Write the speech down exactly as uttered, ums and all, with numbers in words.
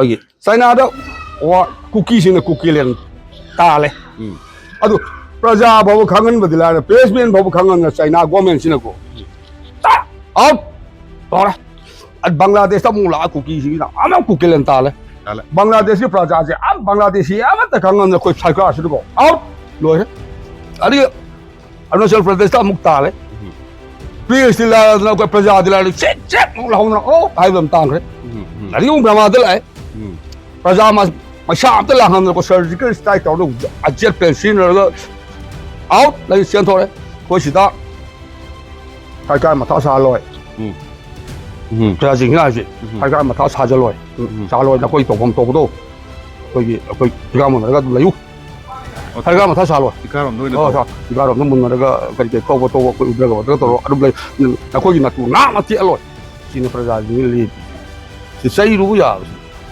ꯑꯩꯈꯣꯏꯒꯤ ꯆꯥꯏꯅꯥꯗ ꯋꯥ-, ꯀꯨꯀꯤꯁꯤꯡꯅ ꯀꯨꯀꯤꯂꯦꯟ ꯇꯥꯜꯂꯦ꯫ ꯎꯝ꯫ ꯑꯗꯨ ꯄ꯭ꯔꯖꯥ ꯐꯥꯎꯕ ꯈꯪꯍꯟꯕꯗꯤ ꯂꯥꯏꯔꯦ, ꯄ꯭ꯔꯦꯁꯃꯦꯟ ꯐꯥꯎꯕ ꯈꯪꯍꯟꯅ ꯆꯥꯏꯅꯥ ꯒꯣꯔꯃꯦꯟꯁꯤꯅꯀꯣ, ꯑꯥꯎꯠ ꯇꯧꯔꯦ꯫ ꯑꯗꯨ ꯕꯪꯒ꯭ꯂꯥꯗꯦꯁꯇ ꯑꯃꯨꯛ ꯂꯥꯛꯑ ꯀꯨꯀꯤꯁꯤꯡꯁꯤꯅ ꯑꯃꯨꯛ ꯀꯨꯀꯤꯂꯦꯟ ꯇꯥꯜꯂꯦ꯫ ꯇꯥꯜꯂꯦ꯫ ꯕꯪꯒ꯭ꯂꯥꯗꯦꯁꯀꯤ ꯄ꯭ꯔꯖꯥꯁꯦ ꯑꯃ, ꯕꯪꯒ꯭ꯂꯥꯗꯦꯁꯤ ꯑꯃꯠꯇ ꯈꯪꯍꯟꯅ ꯑꯩꯈꯣꯏ ꯁꯔꯀꯥꯔꯁꯤꯅꯀꯣ ꯑꯥꯎꯠ ꯂꯣꯏꯔꯦ꯫ ꯑꯗꯒꯤ ꯑꯔꯨꯅꯥꯆꯜ ꯄ꯭ꯔꯗꯦꯁꯇ ꯑꯃꯨꯛ ꯇꯥꯜꯂꯦ꯫ ꯎꯝ꯫ ꯄ꯭ꯔꯦꯁꯇꯤ ꯂꯥꯏꯔꯗꯅ ꯑꯩꯈꯣꯏ ꯄ꯭ꯔꯖꯥꯗꯤ ꯂꯥꯏꯔꯗꯅ ꯆꯦꯛ ꯆꯦꯛ ꯑꯃꯨꯛ ꯂꯥꯎꯅ ꯑꯣ ꯍꯥꯏꯕ ꯑꯃ ꯇꯥꯡꯈ꯭ꯔꯦ꯫ ꯎꯝ, ꯎꯝ, ꯑꯗꯒꯤ ꯑꯃꯨꯛ ꯕ꯭ꯔꯃꯥꯗ ꯂꯥꯛꯑꯦ꯫ ꯎꯝ, ꯄ꯭ꯔꯖꯥ ꯃ-, ꯃꯩꯁꯥ ꯑꯝꯇ ꯂꯥꯡꯍꯟꯗꯅꯀꯣ ꯁꯔꯖꯤꯀꯦꯜ ꯁ꯭ꯇ꯭ꯔꯥꯏꯛ ꯇꯧꯔꯒ ꯑ ꯖꯦꯠ ꯄ꯭ꯂꯦꯟ ꯁꯤꯖꯤꯟꯅꯔꯒ ꯑꯥꯎꯠ ꯂꯩ ꯆꯦꯟꯊꯣꯔꯛꯑꯦ꯫ ꯑꯩꯈꯣꯏ ꯁꯤꯗ ꯁꯔꯀꯥꯔ ꯃꯊꯥ ꯁꯥꯍꯜꯂꯣꯏ꯫ ꯎꯝ, ꯎꯝ, ꯄ꯭ꯔꯖꯥꯁꯤꯡꯁꯤꯅ ꯍꯥꯏꯁꯦ ꯎꯝ꯫ ꯁꯔꯀꯥꯔ ꯃꯊꯥ ꯁꯥꯖꯜꯂꯣꯏ꯫ ꯎꯝ꯫ ꯁꯥꯍꯜꯂꯣꯏ꯫ ꯅꯈꯣꯏ ꯇꯧꯐꯝ ꯇꯧꯕꯗꯣ ꯑꯩꯈꯣꯏꯒꯤ, ꯑꯩꯈꯣꯏ ꯊꯤꯀꯥ ꯃꯨꯟꯅꯔꯒ ꯑꯗꯨꯝ ꯂꯩꯌꯨ꯫ ꯑꯣ, ꯁꯔꯀꯥꯔ ꯃꯊꯥ ꯁꯥꯍꯜꯂꯣꯏ꯫ ꯊꯤꯀꯥꯔꯣꯝꯗ ꯑꯣꯏꯅ ꯑꯣ, ꯇꯧ꯫ ꯁꯥ-, ꯊꯤꯀꯥꯔꯣꯝꯗ ꯃꯨꯟꯅꯔꯒ ꯀꯔꯤ ꯀꯔꯤ ꯇꯧꯕ ꯇꯧꯕ ꯑꯩꯈꯣꯏ ꯎꯗ꯭ꯔꯒ ꯇꯧꯔꯣ ꯑꯗꯨꯝ ꯂꯩ꯫ ꯅꯈꯣꯏꯒꯤ ꯅꯥꯇꯨ ꯅꯥꯝꯃ ꯇꯦꯛꯑꯂꯣꯏ꯫ ꯁꯤꯅ ꯄ꯭ꯔꯖꯥꯁꯤꯡꯅ ꯂꯦꯞꯄꯤ꯫ ꯁꯤ ꯆꯩꯔꯨꯕ ꯌꯥꯕꯁꯤ꯫